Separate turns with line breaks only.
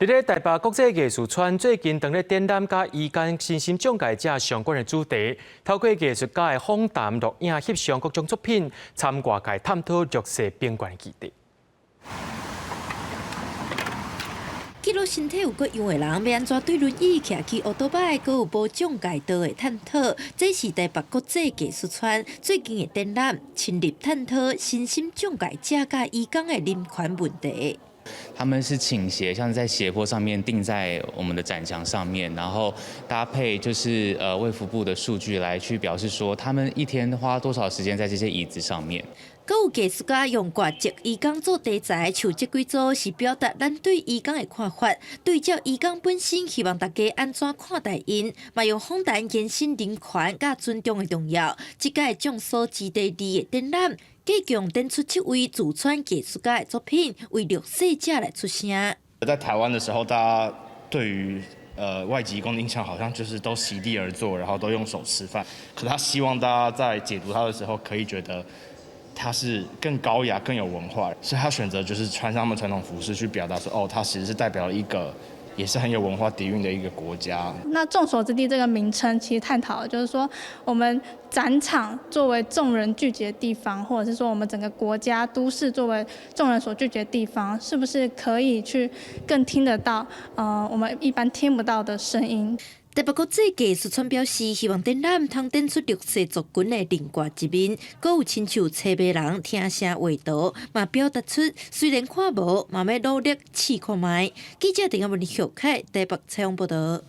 佇咧台北國際藝術村最近當咧展覽佮移工身心障礙者相關的主題，透過藝術家的訪談、錄影、翕相各種作品，參外界探討弱勢平權的議題。
記錄身體有各樣的人，欲按怎對輪椅徛去烏多擺，閣有無障礙道的探討。這是台北國際藝術村最近的展覽，深入探討身心障礙者佮移工的人權問題。
他們是傾斜，像在斜坡上面釘在我們的展牆上面，然後搭配就是衛福部的數據來去表示說，他們一天花多少時間在這些椅子上面。
閣有藝術家用掛籍移工做題材，像這幾組是表達咱對移工的看法，對照移工本身，希望大家按怎看待𪜶，嘛用訪談延伸人權佮尊重的重要。這屆眾所之地二的展覽，繼續展出七位駐村藝術家的作品，為弱勢者來出聲。
在台灣的時候，大家對於外籍移工的印象好像就是都席地而坐，然後都用手吃飯。可他希望大家在解讀他的時候，可以覺得他是更高雅、更有文化，所以他選擇就是穿上他們傳統服飾去表達說，哦，他其實是代表了一個也是很有文化底蘊的一個國家。
那眾所之地這個名稱，其實探討的就是說，我們展場作為眾人聚集的地方，或者是說我們整個國家都市作為眾人所聚集的地方，是不是可以去更聽得到，我們一般聽不到的聲音？
台北國際藝術村表示，希望展覽通展出弱勢族群的另外一面，閣有親像吹盲人聽聲畫圖，嘛表達出雖然看無，嘛欲努力試看覓。記者陳亞文、許凱台北採訪報道。